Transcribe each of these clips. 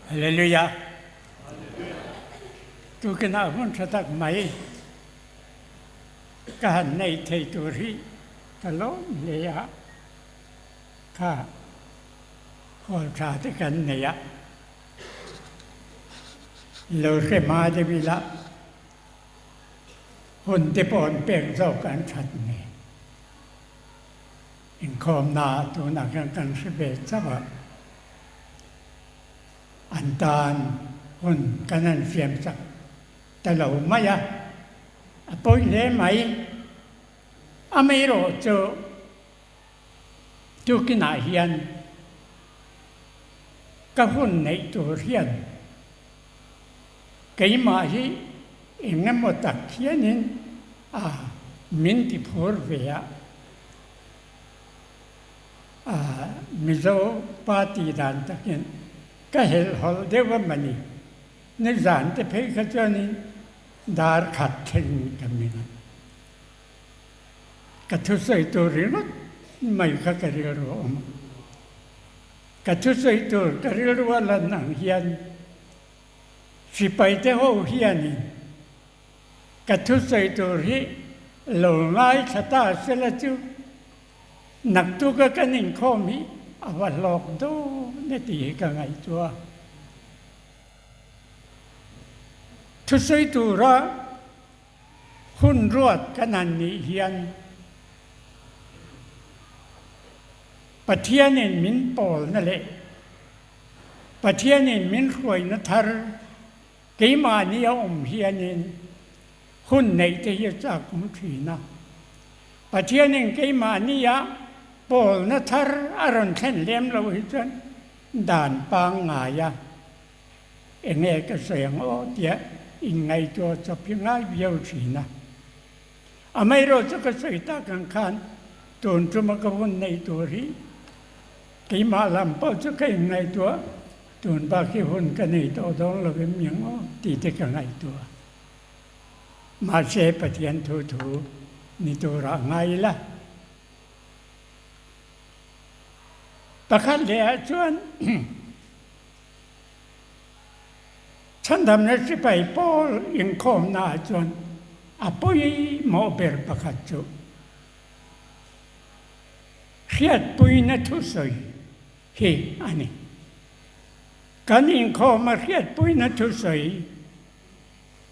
Hallelujah. Tukinah hun tha tak mai ka han nei thei tur hi ka lawm hle a, kha hall tha te kan nei a, lo hre hma deuh ila hun te pawh an pek zawk an that nen. Inkhawmna tunah hian kan hre ve chauh a, an tan hun kan han siam chak ta lo mai a, a pawi hle mai. Amaherawh chu tukinah hian ka hun neih tur hian keimah hi eng emaw tak hianin a min ti phur ve a. Mizo party dan takin ka helhhawlh deuh a mani. Nizan te phei kha chuanin dar khat thleng ka min a. Ka thusawi tur ringawt mai kha ka rilru a awm a. Ka thusawi tur ka rilru a lan ang hian sipai te ho hianin Ka thusawi tur hi lo ngaithla ta sela chu naktuka kan inkhawm hi a va hlawk dawn e tih hi ka ngaihtuah a. Thusawi tura hun ruat kan han nih hian Pathianin min pawlna leh Pathianin min hruaina thar Keimahni a awm hianin hun neih te hi a chak awm thin a. Pathianin keimahnia pawlna thar a rawn thlen lem loh hi chuan dan pangngaia enge ka sawi ang aw tia inngaihtuah chawp hi ngai viau thin a. Amaherawh chu ka sawi tak ang khan tun tuma ka hun neih tur hi Keimah lam pawh chu ka inngaihtuah, tun bak hi hun ka nei tawh dawn lo em yang aw tih te ka ngaihtuah. Mahse Pathian thu thu ni turah ngai ila. Pakhat leh ah chuan Chhandamna sipai pawl inkhawmna ah chuan a pawimawh ber pakhat chu Hriatpuina thusawi hi a ni. Kan inkhawma hriatpuina thusawi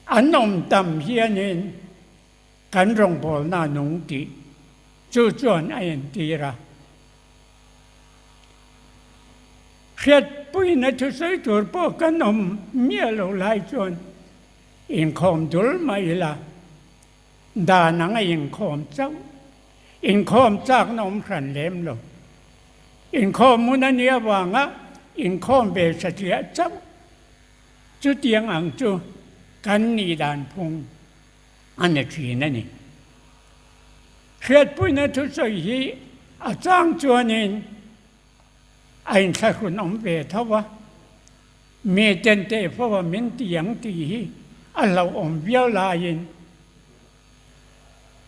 an awm tam hianin kan rawngbawlna a nung tih chu chuan a entir a. Hriatpuina thusawi tur pawh kan awm miah lo lai chuan inkhawm dul mah ila dan anga inkhawm chauh Inkhawm chakna awm hran lem lo. Inkhawm hmun a nih avanga inkhawm ve satliah chauh chutiang ang chu kan nih dan phung a ni thin a ni. Hriatpuina thusawi hi a chang chuanin a inthlahrun awm ve tho a, mi ten teh fo a min ti ang tih hi a hlauhawm viau laiin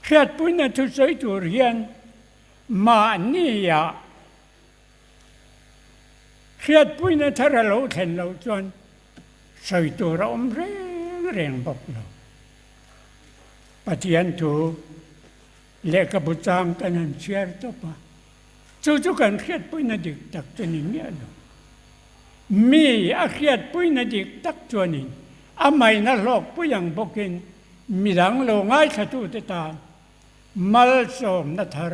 Hriatpuina thusawi tur hian mahnia hriatpuina thar a lo thlen loh chuan sawi tur a awm reng reng bawk lo. Pathian thu lehkhabu chang kan han chhiar tawp a, chu chu kan hriatpuina dik tak chu ni miah lo. Mi a hriatpuina dik tak chuanin a maina hlawkpui ang bawkin Midang lo ngaithlatute tan malsawmna thar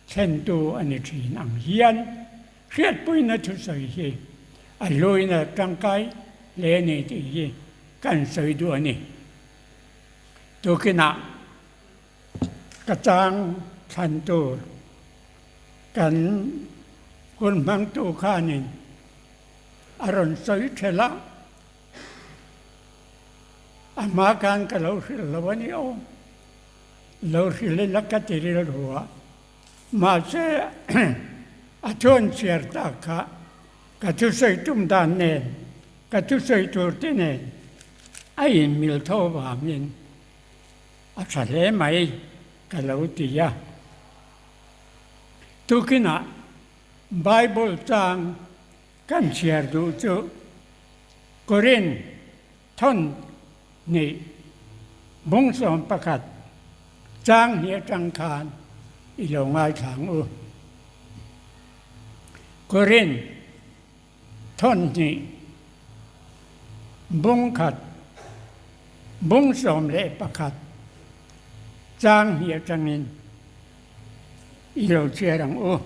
thlentu a ni thin ang hian hriatpuina thusawi hi a hluina tangkai hle a ni tih hi kan sawi duh a ni. Tukinah ka chang thlan tur kan hun hmangtu khanin a rawn sawi thelh a. A hma khan ka lo hrilh lo a ni aw. Lo hrilh ila ka ti rilru a. Mahse a chuan chhiar tak kha ka thusawi tum dan nen, ka thusawi tur te nen a inmil tho vangin a tha hle mai ka lo ti a. Tukinah Bible chang kan chhiar duh chu. Korin thawn hnih bung 11 chang hnih atang khan i lo ngaithla ang u. Korin thawn hnih bung khat bung 11 chang hnih atangin i lo chhiar ang u.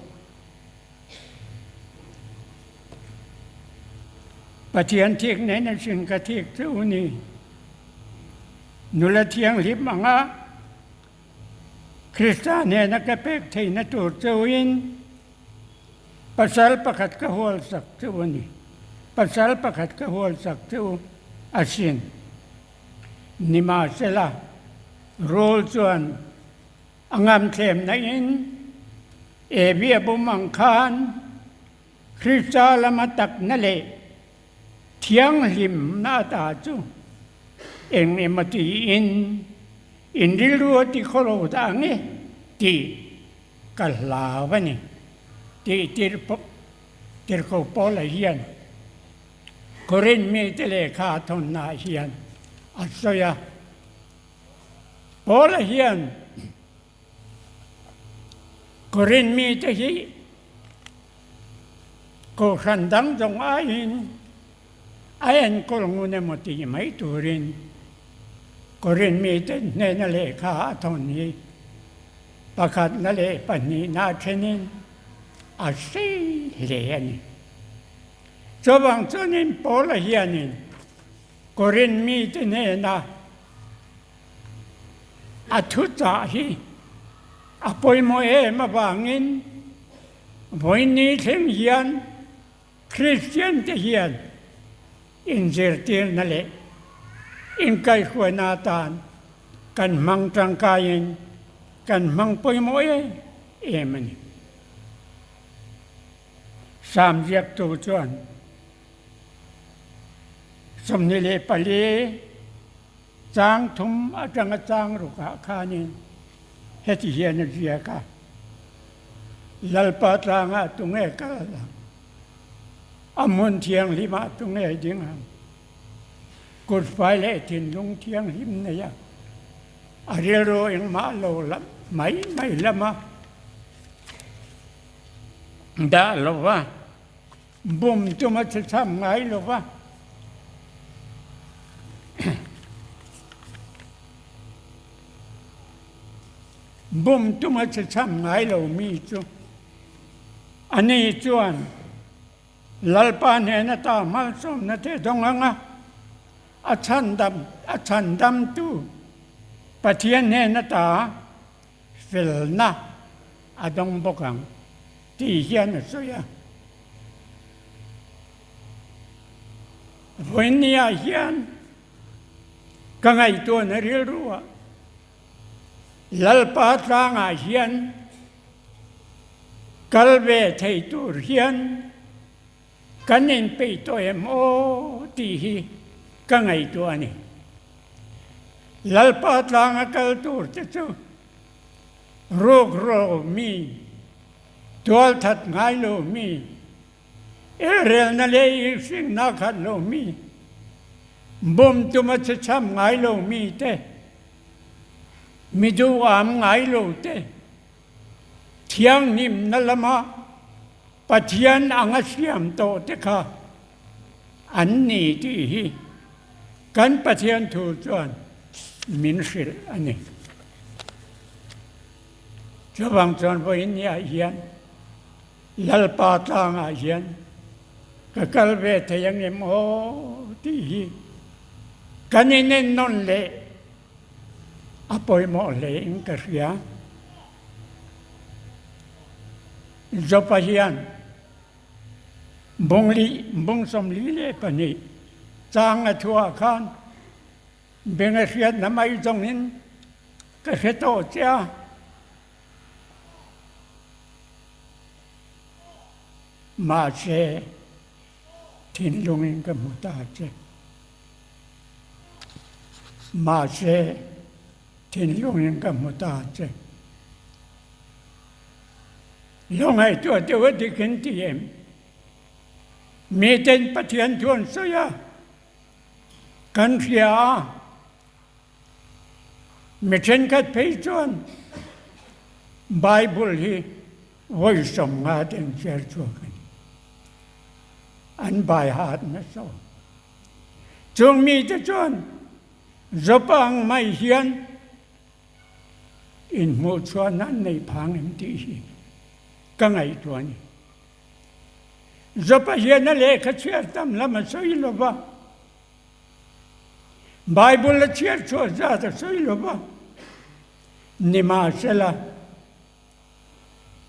Pathian thik nen a hrin ka thik chu u ni. Nula thianghlim anga Krista hnena ka pek theihna tur chauhin pasal pakhat ka hual sak che u a ni. Pasal pakhat ka hual sak che u asin. Nimahsela, rul chuan A ngamthlemna in Evi a bum ang khan Krista lama takna leh thianghlimna ata chu eng emaw tiin in rilru a ti khawlo dah ang e tih ka hlau a ni tih Tirhkoh Paula hian Korinth mite lehkha a thawnnaah hian a sawi a. Paula hian Korinth mite hi kohhran dang zawng aiin a enkawl ngun emaw tih mai turin Korinth mite hnena lehkha a thawn hi pakhatna leh pahnihna thenin a sei hle a ni. Chuvang chuanin Paula hianin Korinth mite hnena a thuchah hi a pawimawh em avangin vawiin thleng hian Kristian te hian inzirtirna leh inkaihhruaina atan kan hmang tangkaiin kan hmang pawimawh em em a ni. Sam ziaktu chuan 24 chang thum atanga chang rukah khanin heti hian a ziak a, Lalpa tlangah tunge kal ang? A hmun thianghlimah tunge ding ang? Kutfai leh thinlung thianghlim nei a, a rilru engmah lo mai mai lama dah lova, Bum tum a chhechham ngai lo va. Bum tum a chhechham ngai lo mi chu ani chuan Lalpa hnena ta malsawmna te dawng anga a chhandam a chhandamtu Pathian hnena ta felna a dawng bawk ang tih hian a sawi a. Vawinia hian ka ngaihtuahna rilru ah Lalpa tlangah hian kal ve thei tur hian kan inpeih tawh em aw tih hi ka ngaihtuah a ni. Lalpa tlanga kal tur te chu rukro mi, tualthat ngai lo mi, elrelna leh ihrinna khat lo mi, bum tuma chhechham ngai lo mi te, mi duham ngai lo te, thianghlimna lama Pathian anga siam tawh te kha an ni tih hi kan Pathian thu chuan min hrilh a ni. Chuvang chuan vawiin niah hian Lalpa tlangah hian ka kal ve thei angem aw tih hi kan inennawn leh a pawimawh hlein ka hria. Jopa hian bung li bung 42 chang a thuah khan beng a hriatna mai zawngin ka hre tawh che a. Mahse thinlungin ka hmu ta che. Mahse thinlungin ka hmu ta che. Lo ngaihtuah deuh a dik in ti em? Miten Pathian thu an sawi a. Kan hria a, mi thenkhat phei chuan Bible hi vawi 50 ten chhiar chhuak a ni. An bai hat nasa awm. Chung mite chuan Jopa ang mai hian inhmuh chhuahna an nei phang em tih hi ka ngaihtuah a ni. Jopa hian a lehkha chhiar tam lam a sawi lo va, Bible a chhiar chhuah zat a sawi lo va, nimahsela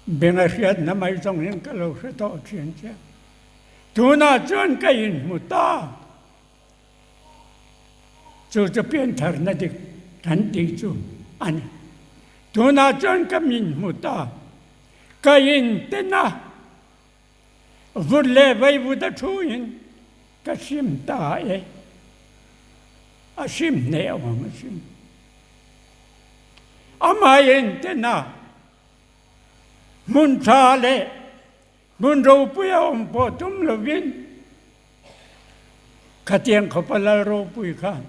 benga hriatna mai zawng hian ka lo hre tawh thin che. Tunah chuan ka inhmu ta. Chu chu piantharna dik kan tih chu a ni. Tunah chuan ka min hmu ta. Ka inten a, vut leh vaivut a thu in ka sim ta e. A sim hneh awm a sim. Amah inten a, hmun tha leh Hmun ropui a awm pawh tum lovin khatiang khawpa lal ropui khan,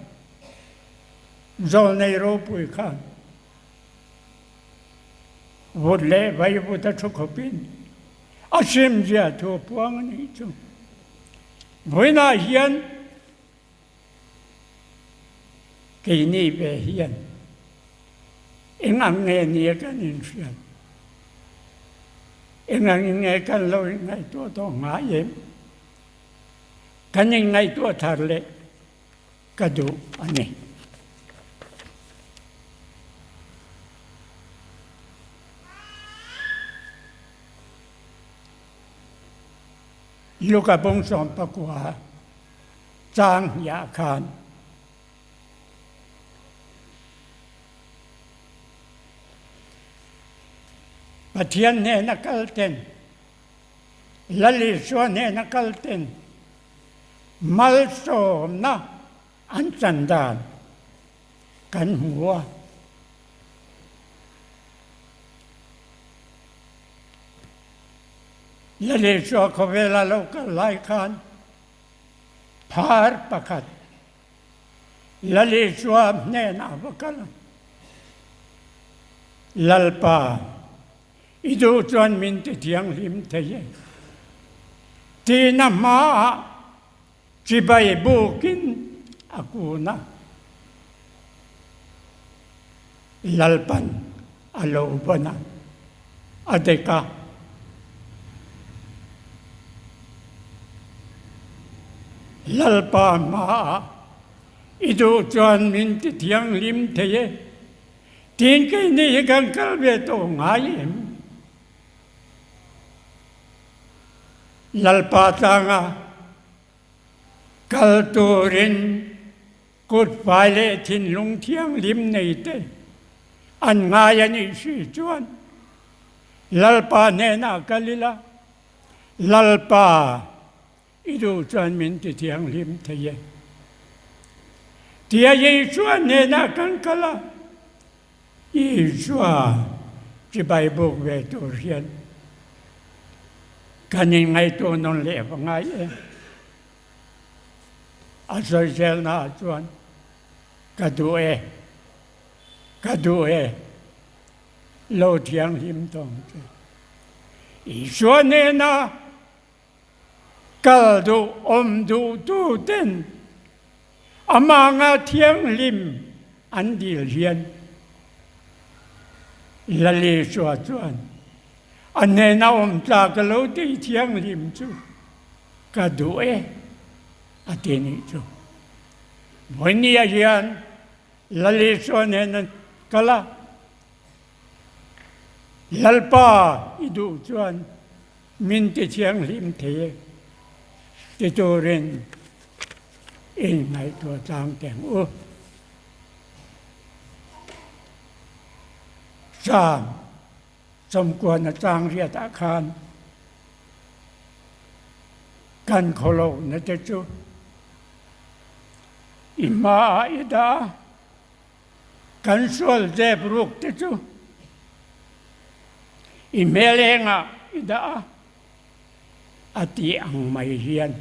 zawlnei ropui khan vut leh vaivut a thu khawpin a simzia thu a puang a nih chu. Vawiinah hian Keini ve hian eng ang nge nia kan inhriat? Eng angin nge kan lo inngaihtuah tawh ngai em? Kan inngaihtuah thar leh ka duh a ni. Luka bung 19 Caang hnih ah khan Pathian hnen a kal ten, Lal Isua hnen a kal ten malsawmna an chan dan kan hmu a. Lal Isua khawvel a lo kal lai khan Phar pakhat Lal Isua hnenah va kal a, Lalpa, i duh chuan min ti thianghlim thei e. Tina hmaah chibai bukin a kun a, Lalpan a lo ban a, a dek a. Lalpa hmaah i duh chuan min ti thianghlim thei e, tiin keini hi kan kal ve tawh ngai em? Lalpa tlanga kal turin Kut fai leh thinlung thianghlim nei te an ngai a nih si chuan Lalpa hnenah kal ila, Lalpa, i duh chuan min ti thianghlim thei e. Tia Isua hnenah kan kal a, Isua chibai buk ve tur hian kan inngaihtuah nawn leh va ngai e. A sawiselna ah chuan ka duh e, ka duh e, lo thianghlim tawng che. Isua nena kal duh awm duh tu ten amah anga thianghlim an dil hian Lal Isua chuan a hnena awm tlak a lo tih thianghlim chu Ka duh e, a ti nih chu. Vawinia hian Lal Isua nen an kal a, Lalpa i duh chuan min ti thianghlim thei e, ti turin inngaihtuah tlang teng u. Psalm Chawmkuan a chang riat ah khan kan khawlohna te chu i hmaah i dah a, kan sual zep ruk te chu i hmel engah i dah a, a ti ang mai hian.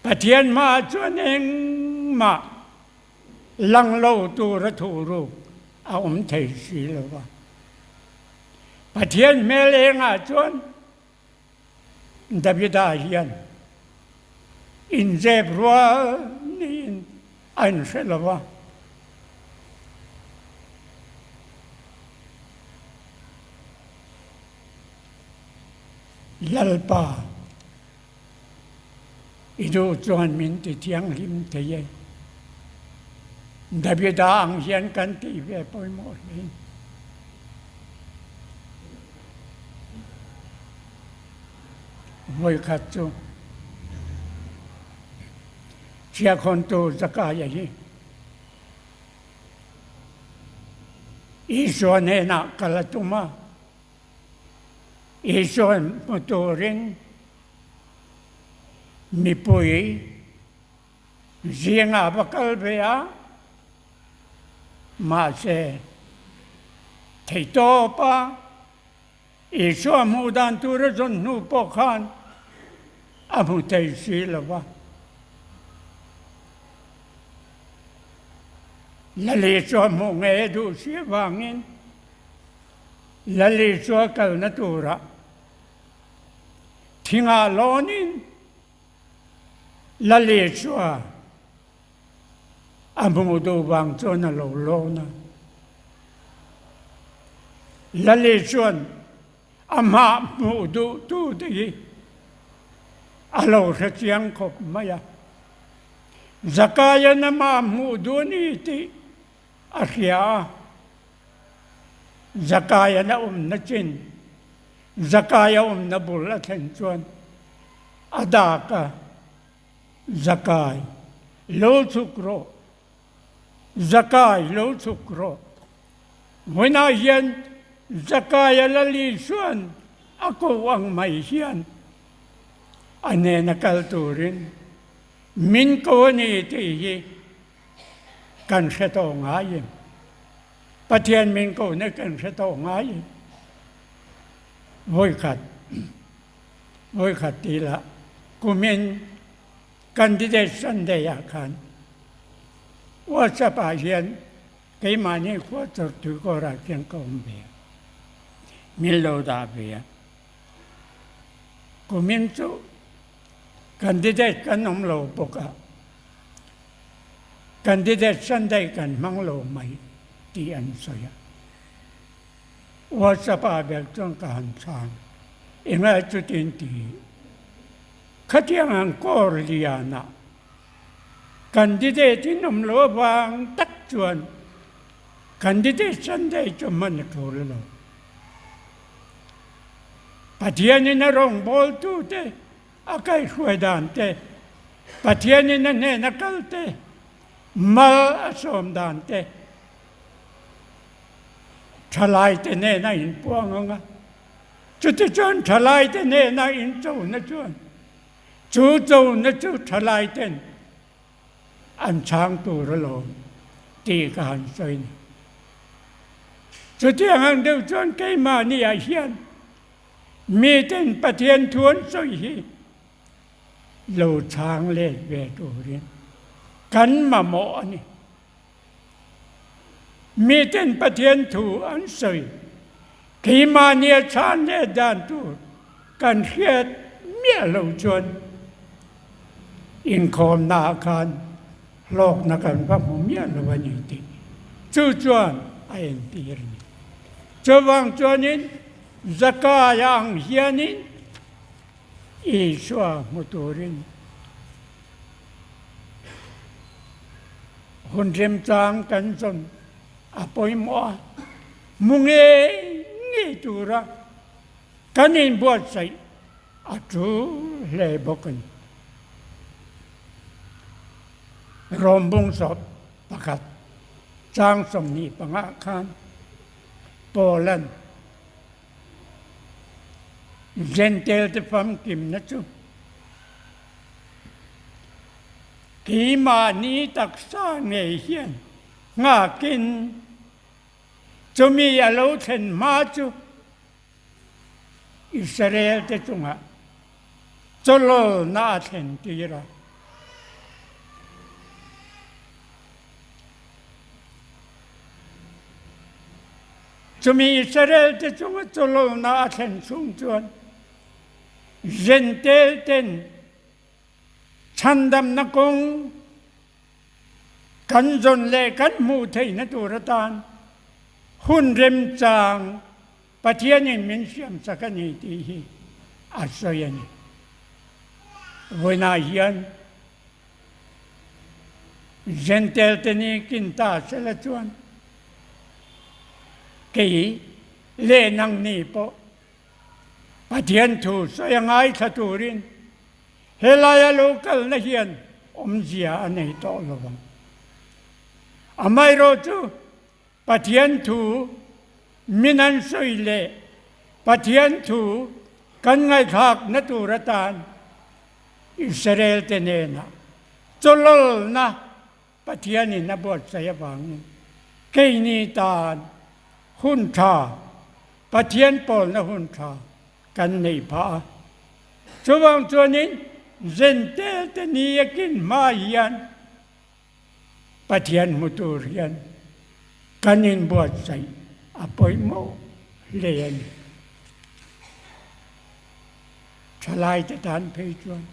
Pathian hmaah chuan engmah lang lo tura thuhruk a awm thei si lo va. Pathian hmel engah chuan Davida hian inzep rual niin a inhre lo va. Lalpa, i duh chuan min ti thianghlim thei e. Davida ang hian kan tih ve pawimawh hle. Vawikhat chu Chiakhawntu Zakaia hi Isua hnenah kal a tum a, Isua hmu turin mipui zingah va kal ve a, mahse theihtawpa Isua hmuh dan tur a zawn hnu pawh khan a hmu thei si lo va. Lal Isua hmuh ngei a duh si avangin Lal Isua kalna turah thingah lawnin Lal Isua a hmuh duh vang chuan a lo lawn a. Lali chuan amah hmuh duhtute hi a lo hre chiang khawp mai a. Zakaia'n amah hmuh duh a ni tih a hria a. Zakaia'n a awmna chin, Zakaia awmna bul a thlen chuan a dak a. Zakai, lo chhuk rawh. Zakai, lo chhuk rawh. Vawiinah hian Zakaia Lal Isua'n a ko ang mai hian a hnena kal turin min ko a ni tih hi kan hre tawh ngai em? Pathian min kohna kan hre tawh ngai em? Vawikhat. Vawikhat ti lah kumin candidate Sunday ah khan WhatsApp ah hian keimahni khua chawrtui kawr ah khian ka awm ve a, min lo dah ve a. Kumin chu candidate kan awm lo bawk a, candidate Sunday kan hmang lo mai tih an sawi a. WhatsApp ah ber chuan ka han chhang, Enga chutin ti? Khatiang ang kawr lianah candidate in awm lo avang tak chuan candidate Sunday chu hman a tul lo. Pathianin a rawngbawltute a kaihhruai dan te, Pathianin a hnena kal te, mal a sawm dan te, Thalaite nena inpuang ang a, chutichuan thalaite nena inchona chuan chu chona chu thalaiten an chhang tur alawm tih ka han sawi a ni. Chutiang ang deuh chuan keimahniah hian miten Pathian thu an sawi hi lo chhang let ve turin kan mamawh a ni. Miten Pathian thu an sawi, keimahnia chhan leh dan tur kan hriat miah lo chuan inkhawmnaah khan hlawkna kan va hmu miah lo a ni tih chu chuan a entir a ni. Chuvang chuanin Zakaia ang hianin Isua hmu turin hun remchang kan zawn a pawimawh a, hmu ngei ngei tura kan inbuatsaih a tul hle bawk a ni. Rom bungsawp pakhat chang 25 khan Paula'n Jentail te famkimna chu keimahni taksa ngei hian nghakin chumi a lo thlen hma chu Israel te chungah chawlawlna a thlen tir a. Chumi Israel-te chunga chawlawlna a thlen chhung chuan Jentail-ten chhandamna kawng kan zawn leh kan hmuh theihna tur atan hun remchang Pathianin min siamsak a ni tih hi a sawi a ni. Vawiinah hian Jentail-te ni kin ta sela chuan kei leh nangni pawh Pathian thu sawi a ngaithla turin helaia lo kalna hian awmzia a nei tawh lo vang. Amaherawhchu Pathian thu min an sawi leh Pathian thu kan ngaihthlakna tur atan Israel-te hnenah chawlawlna Pathianin a buatsaih avangin keini tan hun tha, Pathian pawlna hun tha kan neih phah a. Chuvang chuanin Zentelte ni a kin hma hian Pathian hmu tur hian kan inbuatsaih a pawimawh hle a ni. Thalaite tan phei chuan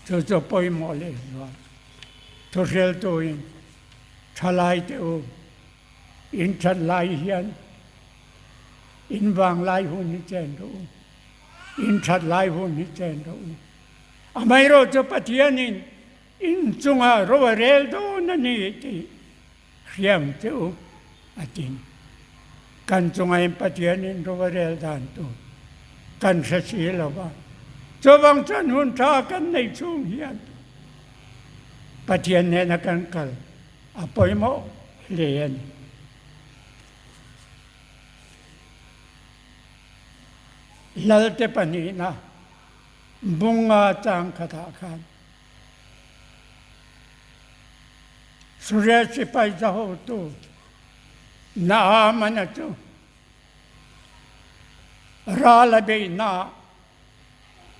chu chu a pawimawh lehzual. Thuhriltuin thalaite u in that lai hian in vang lai hun hi chen rawh u, in that lai hun hi chen rawh u. Amaherawhchu Pathianin In chungah ro a rel dawn a ni tih hriam che u a tin. Kan chunga in Pathianin ro a rel dan tur kan hre si lo va, chuvang chuan hun tha kan neih chhung hian Pathian nena kan kal a pawimawh hle a ni. Lalte pahnihna bunga chang khatah khan Suria sipai za hotu Naamana chu ral a beihnaah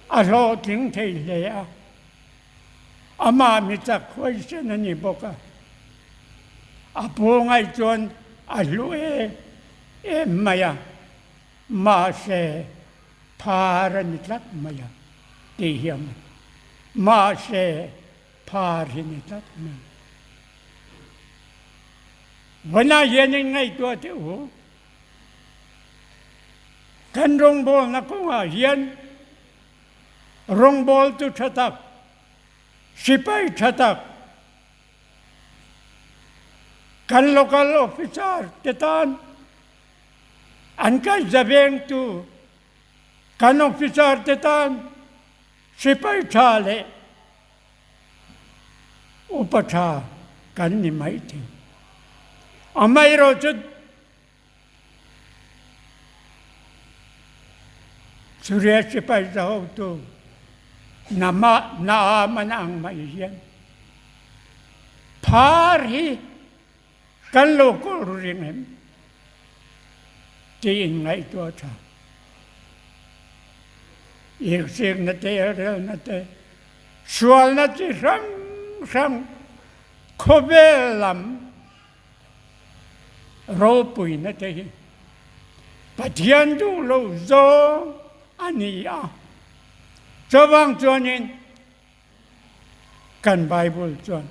a hlawhtling thei hle a, amah mi chak huaisen a ni bawk a, a pu ngaih chuan a hlu em em mai a, mahse phar a ni tlat mai a tih hi a awm a, mahse phar hi ni tlat mai. Vawiinah hian in ngaihtuah teh u, kan rawngbawlna kawngah hian rawngbawltu tha tak, sipai tha tak, kan local officer te tan An kaihza vengtu kan officer te tan sipai tha leh upa tha kan ni mai thei. Amaherawhchu Suria sipai za hotu Nama Naaman ang mai hian phar hi Kan lo kawl ru ring em? Tiin ngaihtuah tha. Irhsikna te, elrelna te, sualna chi hrang hrang khawvel lam ropuina te hi Pathian duh lo zawng a ni a. Chuvang chuanin Kan Bible chuan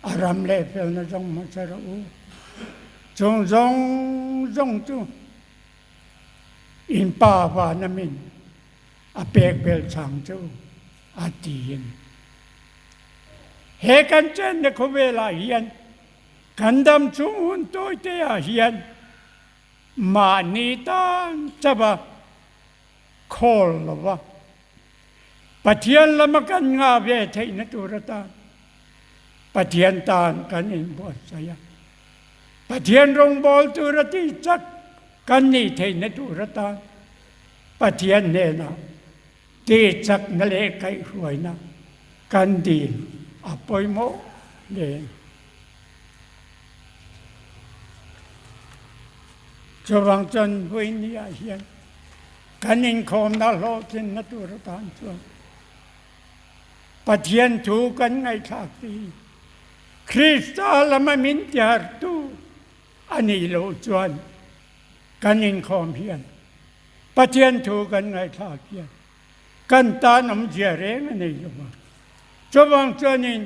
a ram leh felna zawng hmasa rawh u. Chung zawng zawng chu in Pa vana min a pek bel chang che u a ti a ni. He kan chenna khawvelah hian kan dam chhung hun tawite ah hian mahni tan chauh a khawl lo va, Pathian lama kan ngah ve theihna tur atan Pathian tan kan inbuatsaih a, Pathian rawngbawl tura tih chak kan nih theihna tur atan Pathian hnenah tih chakna leh kaihhruaina kan dil a pawimawh hle a ni. Chuvang chuan vawinia hian kan inkhawmna hlawhtlinna tur atan chuan Pathian thu kan ngaihthlak te hi Krista lama min tihartu a nih loh chuan. Kan inkhawm hian Pathian thu kan ngaihthlak hian kan tan awmzia reng a nei lo a. Chuvang chuanin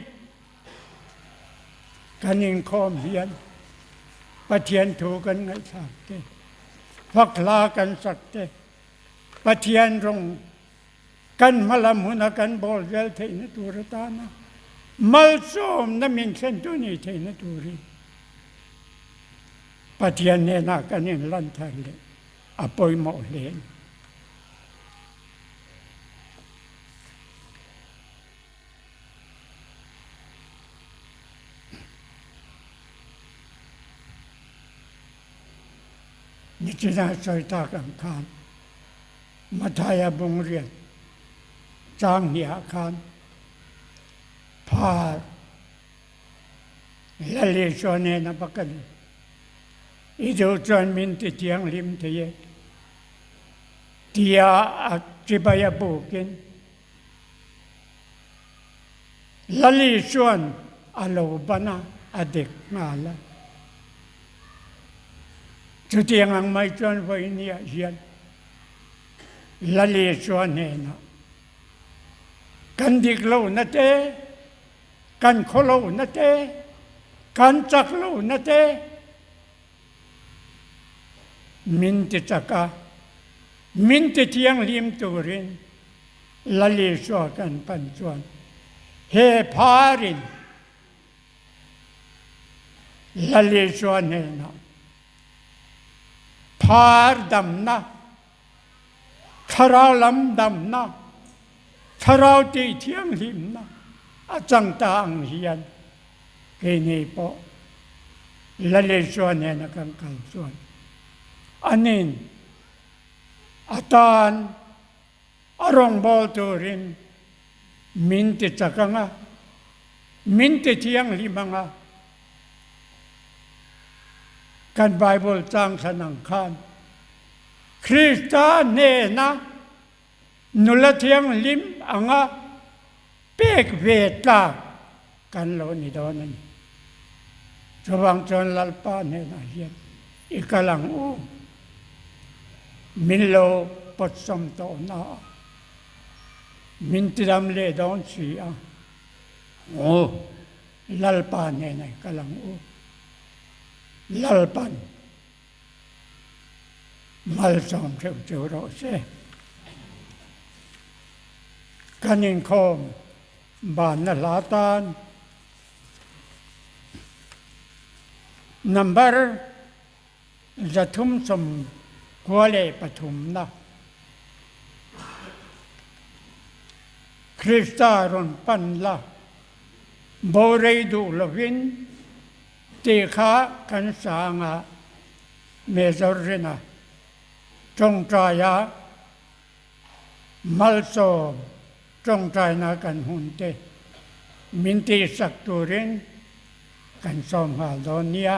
kan inkhawm hian Pathian thu kan ngaihthlak te, fak hla kan sak te, Pathian rawng kan hmalam huna kan bawl vel theihna tur atana malsawmna min thlentu nih theihna turin Pathian hnenah kan inlan thar leh a pawimawh hle a ni. Nichina sawi tak ang khan Mathaia bungriat chang hniah khan phar Lal Isua nen a va kal i, I duh chuan min ti thianghlim thei e, tia a chibai a bukin Lal Isua'n a lo ban a, a dek nghal a. Chutiang ang mai chuan vawiiniah hian Lal Isua hnenah kan dik lohna te, kan khaw lohna te, kan chak lohna te min ti chak a, min ti thianghlim turin Lal Isua kan pan chuan he pharin Lal Isua hnenah phar damna, thlarau lam damna, thlarau tih thianghlimna a chang ta ang hian keini pawh Lal Isua hnena kan kal chuan anin a tan a rawngbâwl turin min ti chak ang a, min ti thianghlim ang a. Kan Bible chang thlan ang khan Krista hnena nula thianghlim anga pek ve tlak kan lo ni dawn a ni. Chuvang chuan Lalpa hnenah hian i kal ang u. Min lo pawtsawm tawh na a, min tidam leh dawn si a. Aw, Lalpa hnenah i kal ang u. Lalpan malsawm theuh cheu rawh se. Kan inkhawm banna hla tan number 393 na Krista rawn pan la bo rei duh lovin tih kha kan sanga Major Rina tawngtaia Malsawm tawngtaina kan hun te min tihsak turin kan sawm nghal dawn nia.